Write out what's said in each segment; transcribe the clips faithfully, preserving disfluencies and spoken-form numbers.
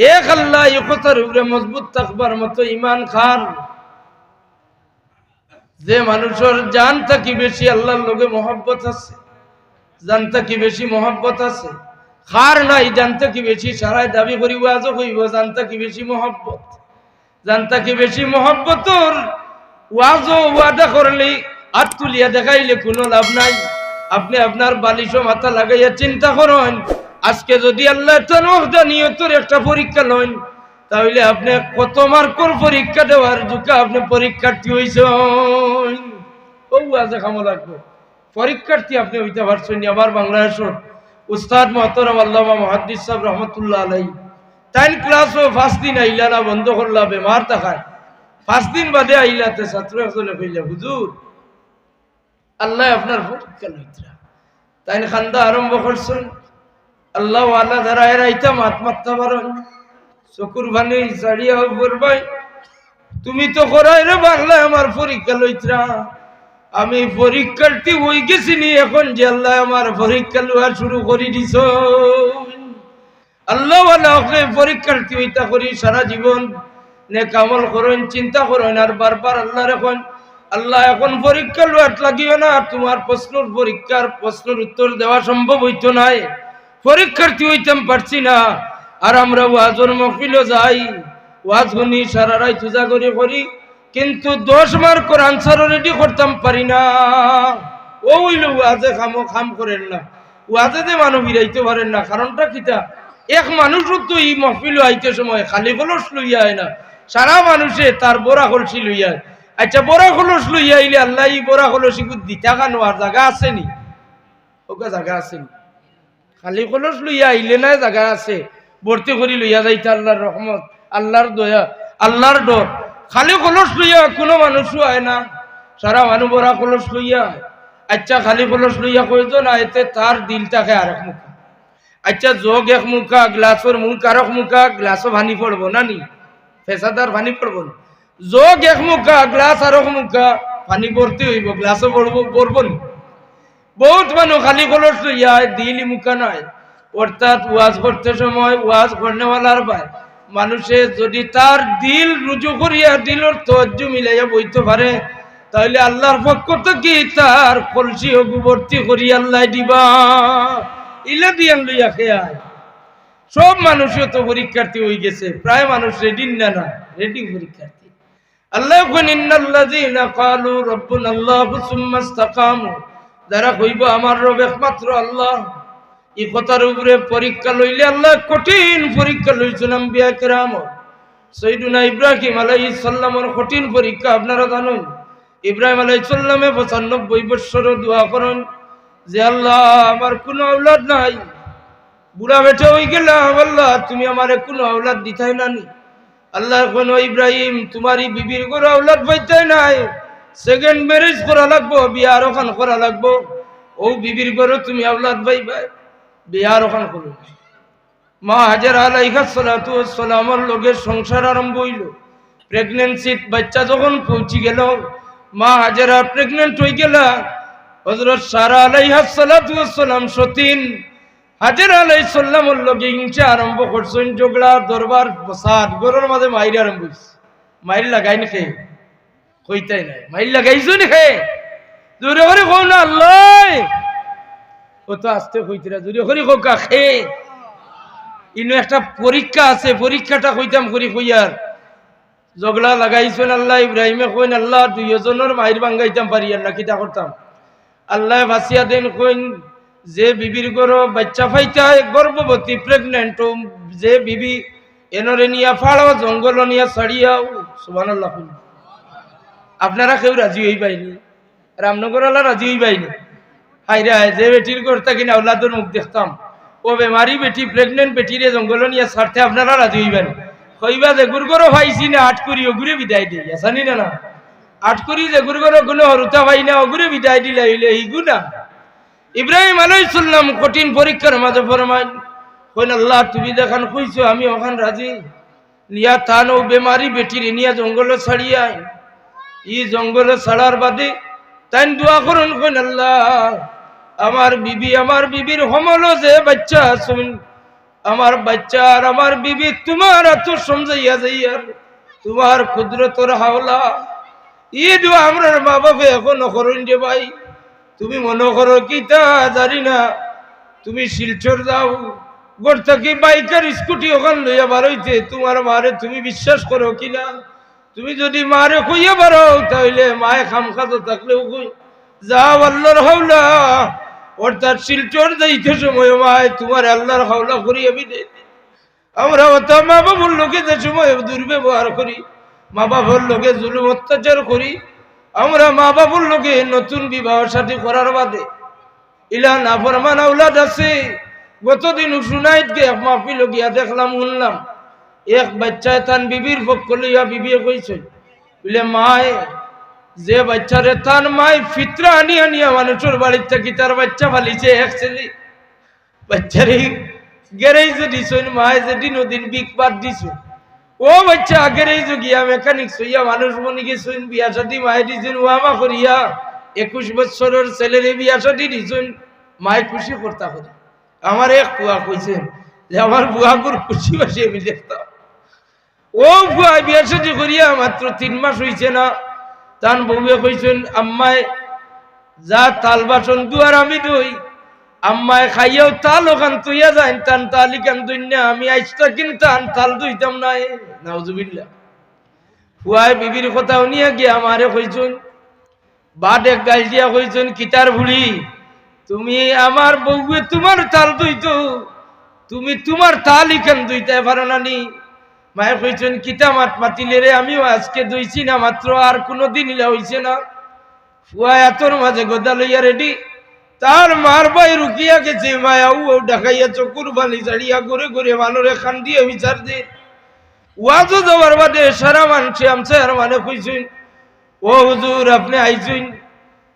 এক আল্লাহ, ই কথার উপরে মজবুত থাকবার মতো ইমান কার? যে মানুষর জান থাকি বেশি আল্লাহর লগে মহব্বত আছে, জান থাকি বেশি মহব্বত আছে। কার নাই জান থাকি বেশি? সারায় দাবি করি ওয়াজও কইব, জান থাকি বেশি মহব্বত। জান থাকি বেশি মহব্বতর ওয়াজও ওয়াদা করলে, আত তুলিয়া দেখাইলে কোনো লাভ নাই। আপনে আপনার বালিশো মাথা লাগাইয়া চিন্তা করইন, আজকে যদি আল্লাহ তাআলা ওয়াহদানিয়তর একটা পরীক্ষা লইন, তাইলে আপনে কত মার্কর পরীক্ষা দেওয়ার যোগ্য আপনে পরীক্ষার্থী অইছইন। অউ ওয়াজে কামো লাগবো। পরীক্ষার্থী আপনে অইতা পারছইন নি। আমার বাংলাদেশর উস্তাদ মুহতারাম আল্লামা মুহাদ্দিস সাহেব রহমতুল্লাহ আলাইহি, তাইন ক্লাসো পাঁচ দিন আইলা না, বন্ধ করলা, বেমার থাকায়। পাঁচ দিন বাদে আইলা, তে ছাত্র একজনে কইলা, "হুজুর, আল্লায় আপনার পরীক্ষা লইতরা।" তাইন কান্দা আরম্ভ করছইন, "আল্লাহ ওয়ালা যারা এরা ইতা মাত মাততা পারইন, চকুর পানি ছাড়িয়া পড়বায়, তুমি তো করায় রে বা আল্লায় আমার পরীক্ষা লইতরা, আমি পরীক্ষার্থী অইগেছি নি, এখন যে আল্লায় আমার পরীক্ষা লওয়া শুরু করি দিছইন।" আল্লাহ ওয়ালা অকলে পরীক্ষার্থী অইতা করি সারা জীবন নেক আমল করইন, চিন্তা করইন, আর বারবার আল্লারে কইন, "আল্লাহ, এখন পরীক্ষা লওয়াত লাগিও না, তুমার প্রশ্নর পরীক্ষার প্রশ্নর উত্তর দেওয়া সম্ভব অইতো নায়, পরীক্ষার্থী অইতাম পারছি না।" আর আমরা ওয়াজর মহফিলো যাই, ওয়াজ হুনি, সারা রাইত উজাগরি করি, কিন্তু দশ মার্কর আনসারও রেডি করতাম পারি না। অউ অইলো ওয়াজে কামো কাম করের না। ওয়াজে যে মানুষ ফিরাইতো পারের না, কারণটা কিতা? এক মানুষও তো ই মহফিলো আইতে সময় খালি কলস লইয়া আয় না, সারা মানুষে তার ভরা কলসি লইয়া আয়। আচ্ছা, ভরা কলস লইয়া আইলে আল্লায় ই ভরা কলসিগু দিতা কানো? আর জাগা আছে নি? অউকা জাগা আছে নি? খালি কলস লইয়া আইলে না জাগা আছে, ভর্তি করি লইয়া যাইতা আল্লার রহমত, আল্লার দয়া, আল্লার ডর। খালি কলস লইয়া কুনু মানুষও আয় না, সারা মানুষ ভরা কলস লইয়া আয়। আচ্ছা, খালি কলস লইয়া কয়জন আয়, তে তার দিল থাকে আরক মুখা। আচ্ছা, জগ এক মুখা, গ্লাসর মুখ আরক মুখা, গ্লাসো পানি পড়বো না নি? পেশাদার পানি পড়বো না? জগ এক মুখা, গ্লাস আরক মুখা, পানি ভর্তি অইবো, গ্লাসো পড়বো, পড়বো নি? বউত মানুষ খালি কলস লইয়া আয়, দিল ইমুখা নায়। অর্থাৎ ওয়াজ করতে সময় ওয়াজ করনেওয়ালার বায়, মানুষে যদি তার দিল রুজু করিয়া দিলর তওয়াজ্জু মিলাইয়া বইতো পারে, তাইলে আল্লার পক্ষ থাকি তার কলসি অগু ভর্তি করি আল্লায় দিবা। ইলা দিয়ান লইয়া কে আয়। সব মানুষও তো পরীক্ষার্থী অইগেছে, প্রায় মানুষ রেডি না, না রেডি পরীক্ষার্থী। আল্লায় কইন, "ইন্নাল্লাযীনা ক্বালু রাব্বুনাল্লাহু সুম্মাস্তাকামু", যারা কইবো, "আমার রব একমাত্র আল্লাহ", ই কথার উপরে পরীক্ষা লইলে আল্লায় কঠিন পরীক্ষা লইছইন আম্বিয়া কেরামর। সাইয়্যিদুনা ইব্রাহিম আলাইহিস সালামর কঠিন পরীক্ষা আপনারা জানইন। ইব্রাহিম আলাইহিস সালামে পঁচানব্বই বৎসরও দোয়া করইন যে, "আল্লাহ, আমার কুনু আওলাদ নাই, বুড়া বেটা অইগেলাম, আল্লাহ, তুমি আমারে কুনু আওলাদ দিতায় না নি?" আল্লায় কইন, "ও ইব্রাহিম, তুমার ই বিবির ঘরো আওলাদ পাইতায় নায়, second marriage করা লাগবো, বিয়া আরোখান করা লাগবো, অউ বিবির ঘরো তুমি আওলাদ পাইবায়, বিয়া আরোখান করো।" মা হাজেরা আলাইহাস সালাতু ওয়াস সালামর লগে সংসার আরম্ভ অইলো। Pregnancy-ত বাচ্চা যখন পৌঁছি গেলো, মা হাজেরা pregnant অইগেলা। হযরত সারা আলাইহাস সালাতু ওয়াস সালাম সতিন। হাজেরা আলাইহিস সালামর লগে হিংসা আরম্ভ করছইন, ঝগড়া, দরবার, ফসাদ, ঘরর মাঝে মাইর আরম্ভ অইছে। মাইর লাগাইন কে? কইতায় নায়। মাইর লাগাইছইন কে? জোরে করি কও না, আল্লায়। অত আস্তে কইতরা, জোরে করি কউক্কা কে? ইনো একটা পরীক্ষা আছে, পরীক্ষাটা কইতাম করি কইয়ার। ঝগড়া লাগাইছইন আল্লায়, ইব্রাহিমে কইন, "আল্লাহ, দুইওজনর মাইর ভাঙ্গাইতাম পারিয়ার না, কিতা করতাম?" আল্লায় বাছিয়া দেইন, কইন, "যে বিবির ঘরো বাইচ্চা পাইতায়, গর্ভবতী, pregnant, অউ যে বিবি, এনরে নিয়া ফাড়াও, জঙ্গলো নিয়া ছাড়িয়াও।" সুবহানাল্লাহ কইন। আপনারা কেউ রাজি অইবায়নি? রামনগর আলা রাজি অইবায়নি? হায়রে হায়, যে বেটির ঘর থাকি না আওলাদর মুখ দেখতাম, অউ বেমারি বেটি, pregnant বেটিরে জঙ্গলো নিয়া ছাড়তে আপনারা রাজি অইবায়নি? কইবা, "যেগুর ঘরো পাইছি না আটকুরি, অগুরে বিদায় দেই।" আছানি না, না? আটকুরি যেগুর ঘরো কুনু হুরুতা পাই না, অগুরে বিদায় দিলা অইলে হিগু না। ইব্রাহিম আলাইহিস সালাম কঠিন পরীক্ষার মাঝে ফরমাইন, কইন, "আল্লাহ, তুমি যেখান কইছো আমি অখান রাজি।" নিয়া তান অউ বেমারি বেটিরে নিয়া জঙ্গলো ছাড়িয়া আইন। ই জঙ্গলো ছাড়ার বাদে তাইন দোয়া করইন, কইন, "আল্লাহ, আমার বিবি, আমার বিবির হমলো যে বাইচ্চা আছইন, আমার বাচ্চা আর আমার বিবি তুমার আতো সমঝাইয়া যাইয়ার, তুমার কুদরতর হাওলা। ই দোয়া আমরার মা বাপে এখনো করইন রে ভাই। তুমি মনো করো কিতা জানি না, তুমি শিলচর যাও, ঘর থাকি বাইক আর স্কুটি অখান লইয়া বারইতে তুমার মারে তুমি বিশ্বাস করো কিনা? তুমি যুদি মারে কইয়া বারও, তা অইলে মায়ে কাম কাজো থাকলেও কই, যাও আল্লার হাওলা, অর্থাৎ শিলচর যাইতে সময় মায়ে তুমারে আল্লার হাওলা করিয়া বিদায় দেয়। আমরা অতা মা বাপর লগে যে সময় দুর্ব্যবহার করি, মা বাপর লগে জুলুম অত্যাচার করি, আমরা মা বাপর লগে নতুন বিবাহ শাদী করার বাদে ইলা নাফরমান আওলাদ আছে। গতদিন হুনাইত গিয়া এক মাহফিলো গিয়া দেখলাম, হুনলাম, এক বাচ্চায় তান বিবির পক্ষ লইয়া বিবিয়ে কইছইন, বুলে, মায়, যে বাচ্চারে তান মায় ফিতরা আনি আনিয়া মানুষর বাড়িত থাকি তার বাচ্চা ফালিছে, এক ছেলে, বাচ্চারে গ্যারেজো দিছইন, মায় যেদিন অদিন বিক বাদ দিছইন। ও বাচ্চা, গ্যারেজো গিয়া মেকানিক অইয়া মানুষ বনি গেছইন, বিয়া শাদী মায় দিছইন, ওয়ামা করিয়া একুশ বছরর ছেলেরে বিয়া শাদী দিছইন, মায় খুশি করতা করি। আমার এক ফুয়া কইছইন যে আমার ফুয়াগুর খুশি বাসি আমি দেখতাম। ও ফুয়ায় বিয়া শাদী করিয়া মাত্র তিন মাস অইছে না, তান বউয়ে কইছইন, আম্মায় যা থাল বাসন ধুয়ার আমি ধুই, আম্মায় খাইয়াও থাল অখান থইয়া যাইন, তান থাল ইখান ধইন না, আমি আইজ থাকি তান থাল ধুইতাম নায়। নাউজুবিল্লাহ। ফুয়ায় বিবির কথা হুনিয়া গিয়া আমারে কইছইন, বাদ এক গাইল দিয়া কইছইন, কিতার ফুড়ি, তুমি আমার বউয়ে তুমার থাল ধুইতো, তুমি তুমার থাল ইখান ধুইতায় পারো না নি? মায়ে কইছইন, কিতা মাত মাতিলে রে, আমিও আজকে ধুইছি না মাত্র, আর কুনুদিন ইলা অইছে না। ফুয়ায় আতর মাঝে গদা লইয়া রেডি, তার মার বায় রুকিয়া গেছে, মায় আউ আউ ডাকাইয়া চকুর পানি ছাড়িয়া ঘুরে ঘুরে মানষরে কান্দিয়া বিচার দের। ওয়াজো যাওয়ার বাদে সারা মানষে আমসায়ার মানে কইছইন, ও হুজুর, আপনে আইছইন,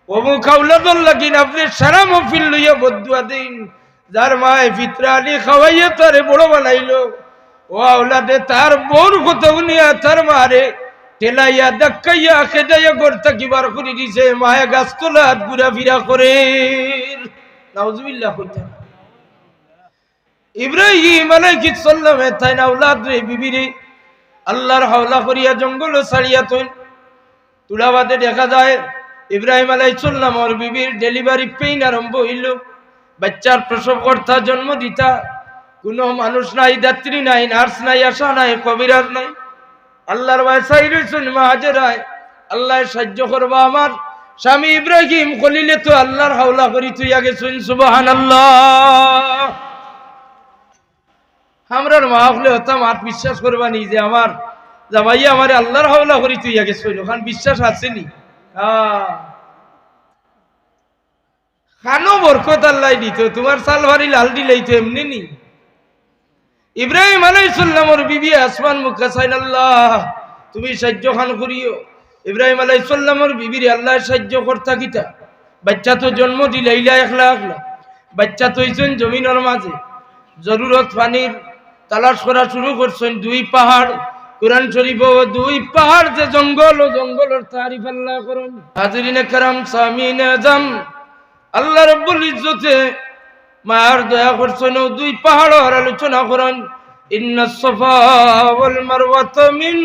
অমুক আওলাদর লাগিন আপনে সারা মহফিল লইয়া বদদুয়া দেইন, যার মায় ফিতরা আনি খাওয়াইয়া তারে বড় বানাইলো। ও আওলাদে তার বউর কথা হুনিয়া তার মারে ঠেলাইয়া, ধাক্কাইয়া, খেদাইয়া ঘর থাকি বার করি দিছে। মায় গাছতলাত ঘুরাফিরা করের। নাউজুবিল্লাহ কইতা। ইব্রাহিম আলাইহিস সালামে তাইন আওলাদরে, বিবিরে আল্লার হাওলা করিয়া জঙ্গলো ছাড়িয়া থইন। তুলা বাদে দেখা যায় ইব্রাহিম আলাইহিস সালামর বিবির delivery pain আরম্ভ অইলো। বাচ্চার প্রসব কর্তা জন্ম দিতা, কুনু মানুষ নাই, ধাত্রী নাই, নার্স নাই, আশা নাই, কবিরাজ নাই। আল্লার বায় চাই রইছইন মা হাজেরায়, আল্লায় সাইয্য করবা। আমার স্বামী ইব্রাহিম খলিলে তো আল্লার হাওলা করি থইয়া গেছইন। সুবহানাল্লাহ। আমরার মা অকলে অতা মাত বিশ্বাস করবা নি যে আমার জামাইয়ে আমারে আল্লার হাওলা করি থইয়া গেছইন, অখান বিশ্বাস আছে নি? আহ। খানো বরকত আল্লায় দিতো, তুমার চাল বাড়ি লাল দিলাইতো এমনে নি। ইব্রাহিম আলাইহিস সালামর বিবিয়ে আসমান মুখা চাইন, আল্লাহ, তুমি সাইয্য খান করিও। ইব্রাহিম আলাইহিস সালামর বিবিরে আল্লায় সাইয্য করতা কিতা? বাচ্চা তো জন্ম দিলাইলা একলা একলা, বাচ্চা তো অইছইন জমিনর মাঝে, জরুরত পানির তালাশ করা শুরু করছইন। দুই পাহাড়, কোরআন শরীফো দুই পাহাড় যে জঙ্গল, ও জঙ্গলর তারিফ আল্লায় করইন। হাজিরিনে কেরাম, সামিইনে আজম, আল্লাহ রব্বুল ইজ্জতে মায়ার দয়া করছইন, ও দুই পাহাড়র আলোচনা করইন। ইন্নাস সাফা ওয়াল মারওয়াতা মিন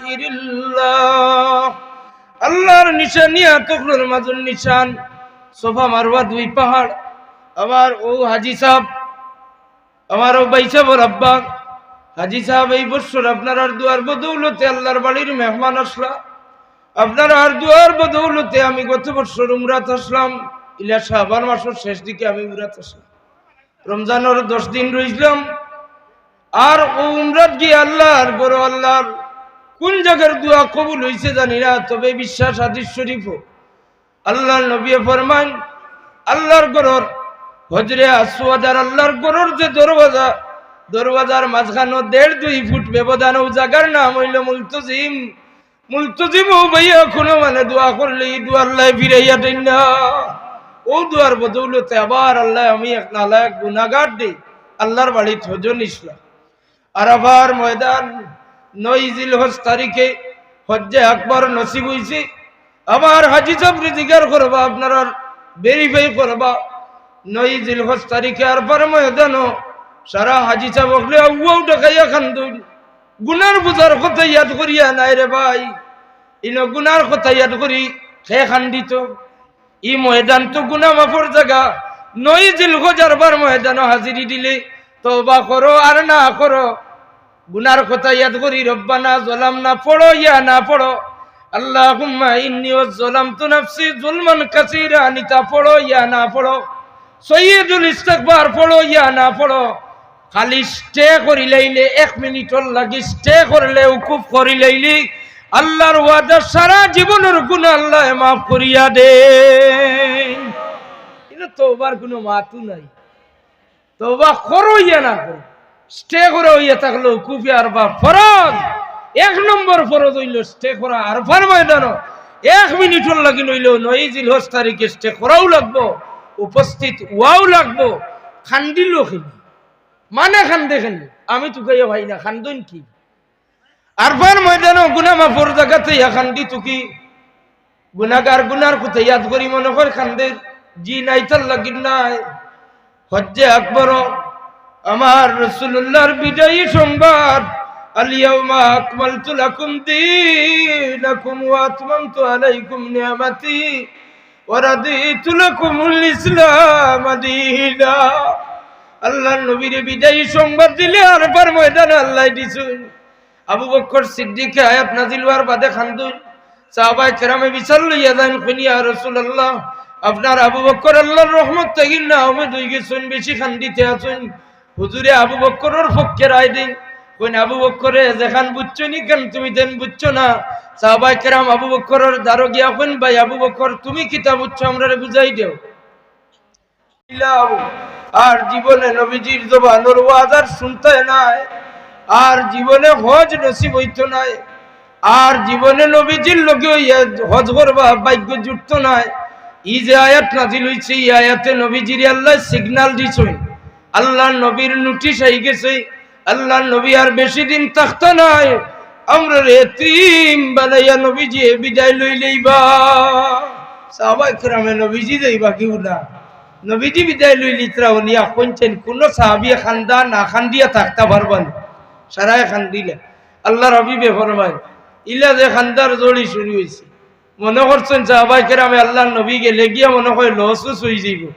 শাআইরিল্লাহ। আল্লার নিশানিয়াত অকলর মাজর নিশান, সাফা মারওয়া দুই পাহাড়। আমার অউ হাজি সাব, আমার অউ ভাই সাবর আব্বা, হাজি সাব, এই বছর আপনারার দোয়ার বদৌলতে আল্লার বাড়ির মেহমান আছলা। আপনারার দোয়ার বদৌলতে আমি গত বছর উমরাত আছলাম, ইলা শাবান মাসর শেষ দিকে আমি উমরাত আছলাম। রমজানর দশ দিন রইছলাম। আর অউ উমরাত গিয়া আল্লার ঘরো, আল্লার কুন জাগার দোয়া কবুল অইছে জানি না, তবে বিশ্বাস হাদিস শরীফো আল্লার নবীয়ে ফরমাইন, আল্লার ঘরর হজরে আসওয়াদ আর আল্লার ঘরর যে দরওয়াজা, দরওয়াজার মাজখানো দেড় দুই ফুট ব্যবধান, অউ জাগার নাম অইলো মুলতজিম। মুলতজিম অউ ভাইয়া কুনু মানে দোয়া করলে ই দোয়া আল্লায় ফিরাইয়া দেইন না। অউ দোয়ার বদৌলতে আবার আল্লায়, আমি এক নালায়েক গুনাগার দেই, আল্লার বাড়িত হজো নিছলা। আরাফার ময়দান, নয় জিলহজ তারিখে হজ্জে আকবর নসিব অইছে। আমার হাজি সাবরে জিগার করবা, আপনারার verify করবা। নয় জিলহজ তারিখে আরফার ময়দানো সারা হাজি সাব অকলে আউ আউ ডাকাইয়া কান্দইন। গুনার বুঝার কথা ইয়াদ করিয়া নায় রে ভাই, ইনো গুনার কথা ইয়াদ করি কে কান্দিত? ই ময়দান তো গুনা মাফর জাগা। নয় জিলহজ আরফার ময়দানো হাজিরি দিলে তওবা করো আর না করো, গুনার কথা ইয়াদ করি রব্বানা যালামনা পড়ো ইয়া না পড়ো, আল্লাহুম্মা ইন্নী যালামতু নাফসি যুলমান কাসীরা ইতা পড়ো ইয়া না পড়ো, সাইয়্যিদুল ইস্তিগফার পড়ো ইয়া না পড়ো, খালি স্টে করিলাইলে, এক মিনিটর লাগি স্টে করলে, উকুফ করিলাইলে, আল্লার ওয়াদা সারা জীবনর গুনা আল্লায় মাফ করিয়া দেইন। ইনো তওবার কুনু মাতউ নাই। তওবা করো ইয়া না করো, স্টে করা অইয়া থাকলো উকুফে আরফা ফরজ। এক নম্বর ফরজ অইলো স্টে করা আরফার ময়দানো। এক মিনিটর লাগি নইলেও নয় জিলহজ তারিখে স্টে করাউ লাগবো, উপস্থিত অওয়াউ লাগবো। কান্দিলো কেনে? মানে কান্দে কেনে? আমি তুকাইয়া পাই না, কান্দইন কি? আরফার ময়দানো গুনা মাফর জাগাত ইয়া কান্দিত কি? গুনাগার গুনার কথা ইয়াদ করি মনো কয় কান্দের? জি না, ইতার লাগি নায়। হজ্জে আকবরো আমার রাসুলুল্লাহর বিদায়ী সংবাদ, আল ইয়াউমা আকমালতু লাকুম দীনাকুম ওয়া আতমামতু আলাইকুম নিয়ামাতি ওয়া রাদিতু লাকুমুল ইসলাম দীনা। আল্লার নবীরে বিদায়ী সংবাদ দিলে আরফার ময়দানো আল্লায় দিছইন। আবু বকর সিদ্দিকে আয়াত নাজিল অওয়ার বাদে কান্দইন। সাহাবায়ে কেরামে বিচার লইয়া যাইন, কইন, "ইয়া রাসুলাল্লাহ, আপনার আবু বকর আল্লার রহমত থাকি নাউমেদ অইগেছইন, বেশি কান্দিতে আছইন।" হুজুরে আবু বকরর পক্ষে রায় দেইন, কইন, "আবু বকরে যেখান বুঝছো নি কেন তুমি তেন বুঝছো না?" সাহাবায়ে কেরাম আবু বকরর দ্বারো গিয়া কইন, "ভাই আবু বকর, তুমি কিতা বুঝছো, আমরারে বুঝাই দেও।" আর জীবনে নবীজির জবানর ওয়াজ আর শুনতে নায়, আর জীবনে হজ নসিব অইতো নায়, আর জীবনে নবীজির লগে অইয়া হজ করবা ভাগ্য জুটতো নায়। ই যে আয়াত নাজিল অইছে, ই আয়াতে নবীজিরে আল্লায় সিগনাল দিছইন, আল্লার নবীর নোটিশ আইগেছে, আল্লার নবী আর বেশি দিন থাকতা নায়, আমরারে এতিম বানাইয়া নবীজিয়ে বিদায় লইলাইবা। সাহাবায়ে কেরামে নবীজি যাইবা কিউ না, নবীজি বিদায় লইলিতরা অনিয়া কইনছেন, কুনু সাহাবিয়ে কান্দা না কান্দিয়া থাকতা পারবা না, সারায় কান্দিলা। আল্লার হাবিবে ফরমাইন, ইলা যে কান্দার জড়ি শুরু অইছে, মনো করছইন সাহাবায়ে কেরামে আল্লার নবী গেলে গিয়া মনো কয় লস উস অইযিবো।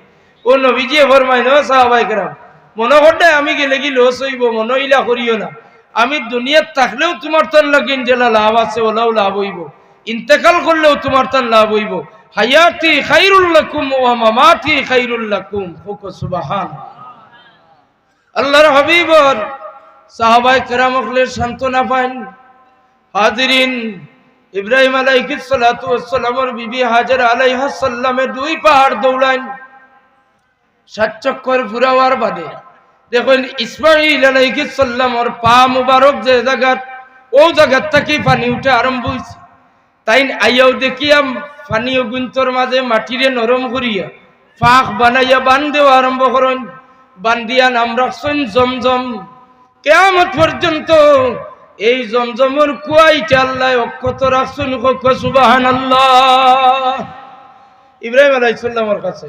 অউ নবীজিয়ে ফরমাইন, "ও সাহাবায়ে কেরাম, মনো কররায় আমি গেলে গি লস অইবো, মনো ইলা করিও না। আমি দুনিয়াত থাকলেও তুমার তান লাগি যেলা লাভ আছে, অলাউ লাভ অইবো, ইন্তেকাল করলেও তুমার তান লাভ অইবো। হায়াতি খাইরুল লাকুম ওয়া মামাতি খাইরুল লাকুম।" কউক্কা সুবহান। আল্লার হাবিবর সাহাবায়ে কেরাম অকলে সান্ত্বনা পাইন। হাজিরিন, ইব্রাহিম আলাইহিস সালাতু ওয়াস সালামর বিবি হাজেরা আলাইহাস সালামে দুই পাহাড় দৌড়াইন। সাত চক্কর ফুরাওয়ার বাদে দেখইন ইসমাইল আলাইহিস সালামর পা মুবারক যে জাগাত, অউ জাগাত থাকি পানি উঠা আরম্ভ অইছে। তাইন আইয়াউ দেখিয়া পানি অগুইন্তর মাজে মাটিরে নরম করিয়া ফাঁক বানাইয়া বান দেওয়া আরম্ভ করইন। বান দিয়া নাম রাখছইন জমজম। কিয়ামত পর্যন্ত এই জমজমর কুয়া ইটা আল্লায় অক্ষত রাখছইন। কউক্কা সুবহানাল্লাহ। ইব্রাহিম আলাইহিস সালামর কাছে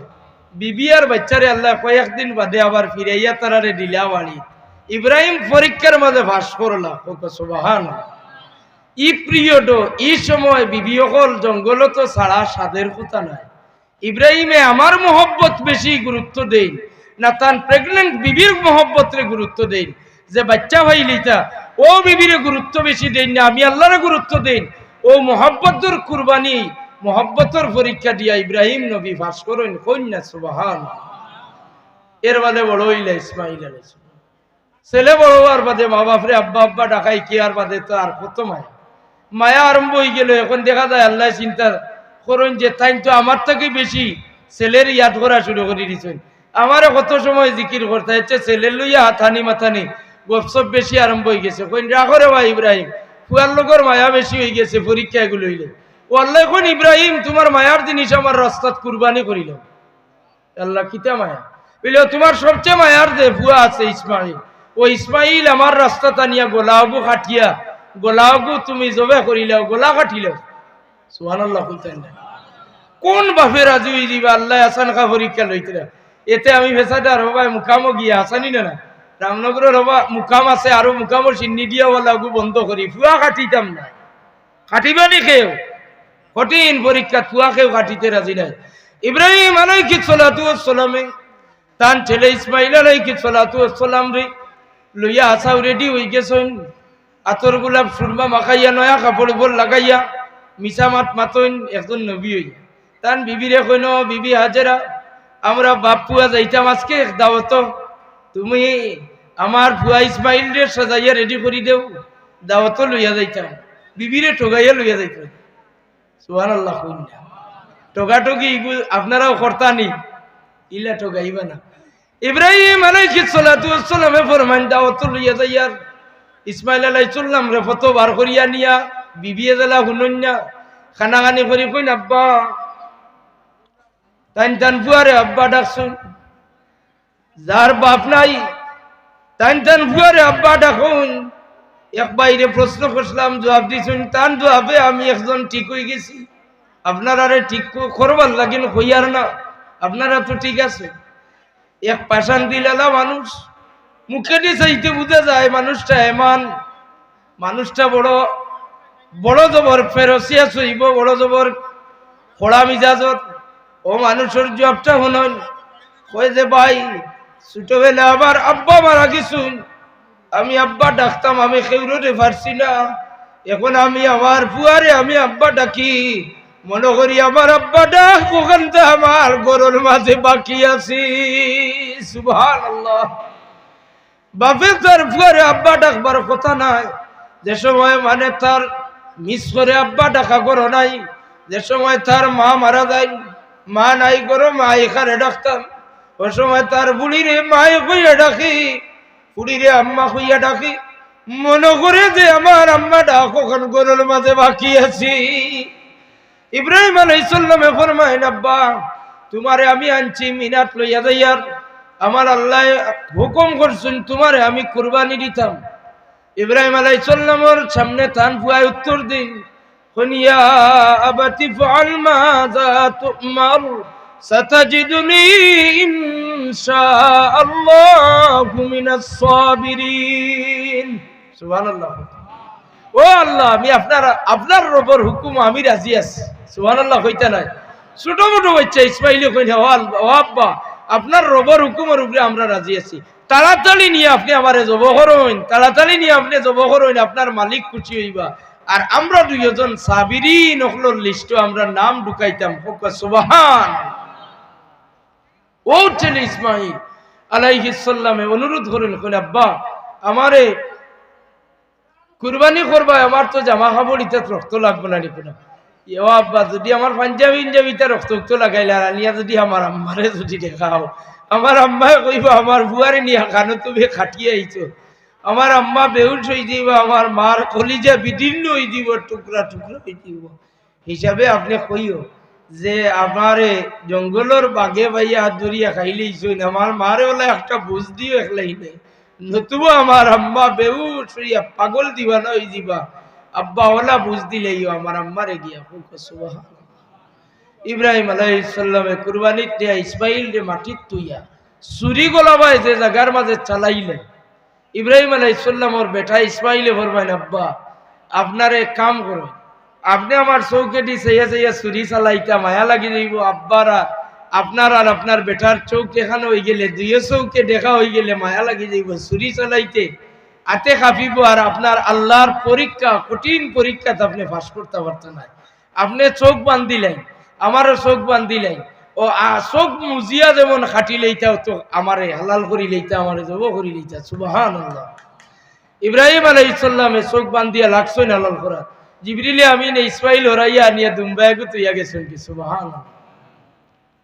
বিবি আর বাইচ্চারে আল্লায় কয়েকদিন বাদে আবার ফিরাইয়া তারারে দিলা বাড়িত। ইব্রাহিম পরীক্ষার মাজে পাশ করলা। কউক্কা সুবহানাল্লাহ। ই পিরিয়ডো, ই সময় বিবি অকল জঙ্গলো তো ছাড়া সাধের কথা নায়। ইব্রাহিমে আমার মহব্বত বেশি গুরুত্ব দেইন না তান প্রেগনেন্ট বিবির মহব্বতরে গুরুত্ব দেইন? যে বাইচ্চা পাইলিতা, অউ বিবিরে গুরুত্ব বেশি দেইন না আমি আল্লারে গুরুত্ব দেইন? অউ মহব্বতর কুরবানি, মহব্বতর পরীক্ষা দিয়া ইব্রাহিম নবী পাশ করইন। কইন না সুবহান। এর বাদে বড় অইলা ইসমাইল আলাইহিস সালাম। ছেলে বড় অওয়ার বাদে মা বাপরে আব্বা আব্বা ডাকাই কিয়ার বাদে তো আর কত মায়া। মায়া আরম্ভ অইগেলো। এখন দেখা যায় আল্লায় চিন্তা করইন যে তাইন তো আমার থাকি বেশি ছেলের ইয়াদ করা শুরু করি দিছইন। আমারে কত সময় জিকির করতা, এর চেয়ে ছেলের লইয়া হাতানি মাতানি গপসপ বেশি আরম্ভ অইগেছে। কইন, "রাখো রে ভাই ইব্রাহিম, ফুয়ার লগর মায়া বেশি অইগেছে, পরীক্ষা এগু লইলে।" অউ আল্লায় কইন, "ইব্রাহিম, তুমার মায়ার জিনিস আমার রাস্তাত কুরবানি করিলাম।" আল্লাহ, কিতা মায়া? বলে, "তুমার সবচেয়ে মায়ার যে ফুয়া আছে ইসমাইল, অউ ইসমাইল আমার রাস্তাত আনিয়া গলা অগু কাটিয়া, গলা অগু তুমি জবে করিলাও, গলা কাটিলাও।" সুবহানাল্লাহ কইতা না? কোন বাপে রাজি অইযিবা আল্লায় আসান খা পরীক্ষা লইতরা? এতে আমি ফেসাদার হবায় মুকামো গিয়া আসানি না না। রামনগরর হবা মুকাম আছে, আরো মুকামো সিন্নি দিয়া ওয়ালা গু বন্ধ করি। ফুয়া কাটিতাম না। কাটিবানি কেউ? কঠিন পরীক্ষা, ফুয়া কেউ কাটিতে রাজি নাই। ইব্রাহিম আলাইহিস সালাতু ওয়াস সালামে তান ছেলে ইসমাইল আলাইহিস সালাতু ওয়াস সালাম রে লইয়া আসাও রেডি অই গেছইন। আতর গোলাপ সুরমা মাখাইয়া, নয়া কাপড় উপর লাগাইয়া, মিছা মাত মাতইন একজন নবী অইয়া। তান বিবিরে কইন, "বিবি হাজেরা, আমরা বাপ ফুয়া যাইতাম আজকে এক দাওয়াতো, তুমি আমার ফুয়া ইসমাইলরে সাজাইয়া রেডি করি দেও, দাওয়াতো লইয়া যাইতাম।" বিবিরে ঠগাইয়া লইয়া যাইতাম। সুবহানাল্লাহ কইন না। ঠগাঠগি ইগু আপনারাও করতা নি, ইলা ঠগাইবা না। ইব্রাহিম আলাইহিস সালাতু ওয়াস সালামে ফরমাইন, "দাওয়াতো লইয়া যাইয়ার।" ইসমাইল আলাইহিস সালামরে ফতো বার করিয়া নিয়া, বিবিয়ে যেলা হুনইন না, কানাকানি করি কইন, "আব্বা।" তাইন তান ফুয়ারে আব্বা ডাকছইন। যার বাপ নাই, তাইন তান ফুয়ারে আব্বা ডাকইন। এক ভাইরে প্রশ্ন করছিলাম, জুয়াব দিছইন, তান জুয়াবে আমি একজন ঠিক অই গেছি। আপনারারে ঠিক ক-, করবার লাগিন কইয়ার না, আপনারা তো ঠিক আছে। এক পাষাণ দিলালা মানুষ, মুখেদি চাইতে বুঝা যায় মানুষটা এমান, মানুষটা বড়, বড় জবর ফেরসিয়া সইব, বড় জবর কড়া মিজাজর। ও মানুষর জুয়াবটা হুনইন। কয় যে, "ভাই, ছোটবেলা আমার আব্বা মারা গেছইন, আমি আব্বা ডাকতাম, আমি কেউররে পারছি না। এখন আমি আমার ফুয়ারে আমি আব্বা ডাকি, মনো করি আমার আব্বা ডাক অখানতা আমার ঘরর মাঝে বাকি আছে।" সুবহানাল্লাহ। বাপে তার ফুয়ারে আব্বা ডাকবার কথা নাই। যে সময় মানে তার মিস করে আব্বা ডাকা ঘরো নাই, যে সময় তার মা মারা যায়, মা নাই ঘরো, মা ইখারে ডাকতাম। ও সময় তার ফুড়িরে মাই কইয়া ডাকি, ফুড়িরে আম্মা কইয়া ডাকি, মনো করে যে আমার আম্মা ডাক অখন ঘরর মাঝে বাকি আছে। ইব্রাহিম আলাইহিস সালামে ফরমাইন, "আব্বা, তুমারে আমি আনছি মিনাত লইয়া যাইয়ার, আমার আল্লায় হুকুম করছইন তুমারে আমি কুরবানি দিতাম।" ইব্রাহিম আলাইহিস সালামর সামনে তান ফুয়ায় উত্তর দিন, কইন, "ইয়া আবাতি ফাআল মা তুমার, সাতাজিদুনি ইনশাআল্লাহু মিনাস সাবিরিন।" সুবহানাল্লাহ। ও আল্লাহ, আমি আপনার, আপনার রবর হুকুম আমি রাজি আছি। সুবহানাল্লাহ কইতা নাই। ছোট মোটো বাচ্চা ইসমাইলে কইন, "ও আল-, ও আব্বা, আপনার রবর হুকুমর উপরে আমরা রাজি আছি। তাড়াতাড়ি নিয়া আপনে আমারে জবো করইন, তাড়াতাড়ি নিয়া আপনে জবো করইন, আপনার মালিক খুশি অইবা। আর আমরা দুইজন সাবিরিন অকলর লিস্টো আমরা নাম ঢুকাইতাম।" কউক্কা সুবহান। ও ছেলে ইসমাইল আলাইহিস সালামে অনুরোধ করইন, কইন, "আব্বা, আমারে কুরবানি করবায়, আমার তো জামা কাপড় ইতাত রক্ত লাগবো না নি কুনু।" "ও আব্বা, যুদি আমার পাঞ্জাবি ইঞ্জাবি ইতা রক্ত উক্ত লাগাইলায়, আর আনিয়া যুদি আমার আম্মারে যুদি দেখাও, আমার আম্মায় কইবা, 'আমার ফুয়ারে নিয়া কানো তুমি কাটিয়া আইছো।' আমার আম্মা বেহুশ অই যাইবা, আমার মার কলিজা বিদীর্ণ অই যাইবো, টুকরা টুকরা অই যাইবো।" হিসাবে আপনে কইও যে আমারে জঙ্গলর বাঘে পাইয়া হাত ধরিয়া খাইলাইছইন, আমার মারে অলা একটা বুঝ দিও একলাইনে, নতুবা আমার আম্মা বেহুশ অইয়া পাগল দিওয়ানা অই যিবা। আব্বা অলা বুঝ দিলাইও আমার আম্মারে গিয়া। কউক্কা সুবহানাল্লাহ। ইব্রাহিম আলাইহিস সালামে কুরবানির দিয়া ইসমাইলরে মাটিত থুইয়া ছুরি গলাবায় যে জাগার মাঝে চালাইলে, ইব্রাহিম আলাইহিস সালামর বেটা ইসমাইলে ফরমাইন, "আব্বা, আপনারে এক কাম করো, আপনে আমার চউখেদি চাইয়া চাইয়া ছুরি চালাইতা, মায়া লাগি যাইবো আব্বার আর আপনার আর আপনার বেটার চউখ একখান অইগেলে, দুইও চউখে দেখা অইগেলে মায়া লাগি যাইবো, ছুরি চালাইতে আতে কাঁপিবো, আর আপনার আল্লার পরীক্ষা, কঠিন পরীক্ষাত আপনে পাশ করতা পারতা নায়।" আপনে চউখ বান্ধিলাইন, আমারও চউখ বান্ধিলাইন। ও আ, চউখ মুজিয়া যেমন কাটিলাইতা, অতো আমারে হালাল করিলাইতা, আমারে জবো করিলাইতা। সুবহানাল্লাহ। ইব্রাহিম আলাইহিস সালামে চউখ বান্ধিয়া লাগছইন হালাল করাত। জিবরিলে আমিনে ইসমাইল হরাইয়া আনিয়া দুম্বা এগু থইয়া গেছইন কি? সুবহানাল্লাহ।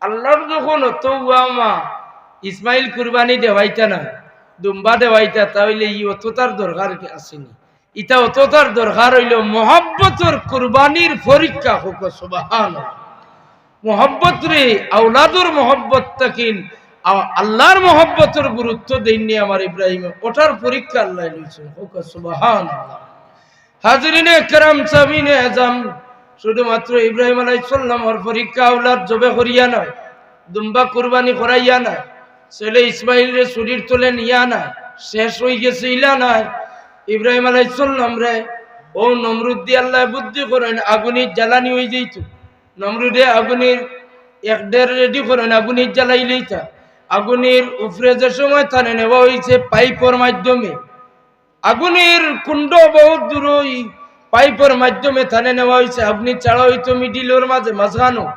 আল্লার যখন অতো উয়া মা ইসমাইল কুরবানি দেওয়াইতা না, দুম্বা দেওয়াইতা, তা অইলে ই অততার দরকার কি আছে নি? ইতা অততার দরকার অইলো মহব্বতর কুরবানির পরীক্ষা। কউক্কা সুবহানাল্লাহ। মহব্বতরে, আওলাদর মহব্বত থাকিন আ-, আল্লার মহব্বতর গুরুত্ব দেইননি আমার ইব্রাহিমে, অটার পরীক্ষা আল্লায় লইছইন। কউক্কা সুবহানাল্লাহ। হাজিরিনে কেরাম, সামিইনে এজাম, শুধুমাত্র ইব্রাহিম আলাইহিস সালামর পরীক্ষা আওলাদ জবে করিয়া নায়, দুম্বা কুরবানি করাইয়া নায়, ছেলে ইসমাইলরে ছুরির তলে নিয়া নায়, শেষ অইগেছে ইলা নায়। ইব্রাহিম আলাইহিস সালামরে অউ নমরুদ দি আল্লায় বুদ্ধি করইন, আগুনির জ্বালানি অইযাইতো। নমরুদে আগুনির এক ঢের ready করইন, আগুনির জ্বালাইলিতা। আগুনির উপরে যে সময় তানে নেওয়া অইছে পাইপর মাধ্যমে, আগুনির কুণ্ড বউত দূরই, পাইপর মাধ্যমে তানে নেওয়া অইছে, আগুনি ছাড়া অইতো middle-অর মাঝে, মাঝখানো।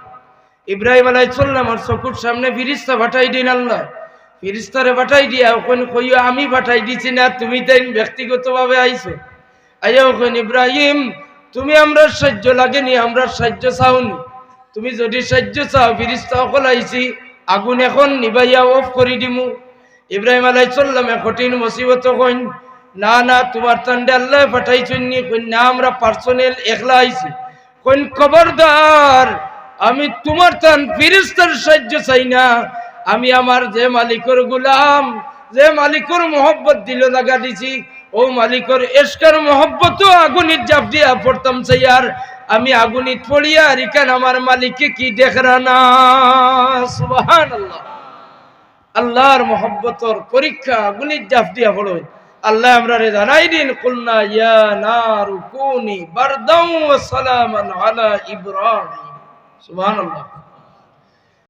ইব্রাহিম আলাইহিস সালামর চকুর সামনে ফিরিস্তা পাঠাই দেইন আল্লায়। ফিরিস্তারে পাঠাই দিয়া অখন কইও, "আমি পাঠাই দিছি না, তুমি তাইন ব্যক্তিগতভাবে আইছো।" আইয়া অখন, "ইব্রাহিম, তুমি আমরার সাইয্য লাগেনি, আমরার সাইয্য চাওনি? তুমি যুদি সাইয্য চাও, ফিরিস্তা অকল আইছি, আগুন অখন নিবাইয়া off করি দিমু।" ইব্রাহিম আলাইহিস সালামে কঠিন মুসিবতো কইন, "না, না, তুমার তানরে আল্লায় পাঠাইছইন নি?" কইন, "না, আমরা personal একলা আইছি।" কইন, "খবরদার, আমি তুমার তান ফিরিস্তার সাইয্য চাই না, আমি আমার যে মালিকর গুলাম, যে মালিকর মহব্বত দিলো জাগা দিছি, অউ মালিকর ইশকর মহব্বতো আগুনিত জাপ দিয়া পড়তাম চাইয়ার, আমি আগুনিত পড়িয়ার ইখান আমার মালিকে কি দেখরা না?" সুবহানাল্লাহ। আল্লার মহব্বতর পরীক্ষা, আগুনিত জাপ দিয়া পড়ইন। আল্লায় আমরারে জানাই দেইন, "কুলনা ইয়া নারু কুনি বারদাও ওয়া সালামান আলা ইব্রাহিম।" সুবহানাল্লাহ।